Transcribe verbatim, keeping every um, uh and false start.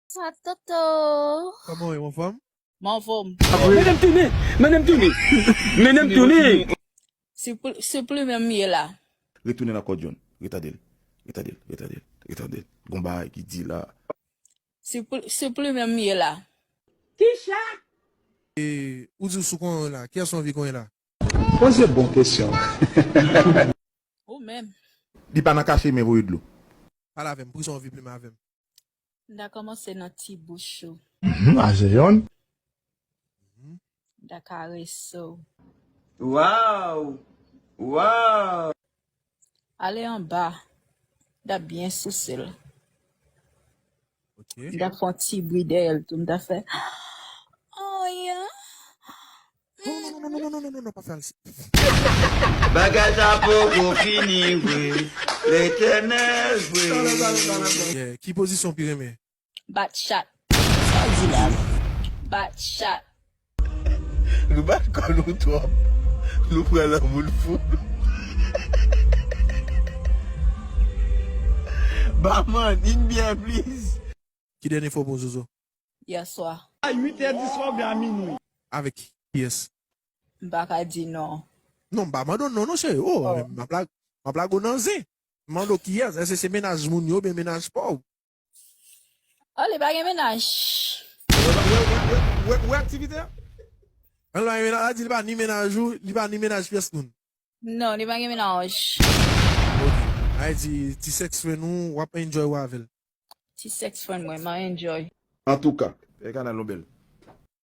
Sa toto. Kòman w ye, anfòm? Mwen anfòm. Mennen m tounen, mennen m tounen, mennen m tounen. Se pou, se pou li menm m ye la. Retounen nan kò John. Retande l. Retande l. Retande l. Retande l. Gon bagay ki di la. Se pou, se pou li menm m ye la. E, ou di w sou konyen w la. Kiyès ou anvi konyen la? Poze bon kesyon. Ou menm. Li pa nan kache men voye dlo. Pale avè m. Poukisa w anvi plimen avè m? M ta kòmanse nan ti bouch ou. Mhm, a se yonn. M ta karese w. Wow! Wow! Ale anba. M ta byen souse l. Ok. M ta fè yon ti bri dèyè l tou. M ta fè. Oh, yeah. Non, non, non, non, non, non, non, non, pa fè al. Bagay sa poko fini vre. Letènèl vre. Yeah. Ki pozisyon w pi renmen? Bat chat. Sa w di la? Bat chat. Nou bat kò nou twòp. Nou pran nan moun fou. Baman, in byen, please. Ki dènye fwa w pran Zozo? Yè swa. A uit è di swa oubyen a minwi? Avèk kiyès? M pa ka di non. Non, m pa mande w non, non, cheri. Oh, m ap la, m ap lage w nan zen. M mande w kiyès? Èske se mennaj moun yo oubyen mennaj pa w? Oh, li pa gen mennaj. Wè, wè, wè, wè, wè, wè aktivite a? An la, mennaj la di li pa ni mennaj ou, li pa ni mennaj pyès moun. Non, li pa gen mennaj. Ay di, ti sex friend ou, w ap enjoy ou avè l. Ti sex friend mwen, m a enjoy. Antouka, e kanal nou bèl.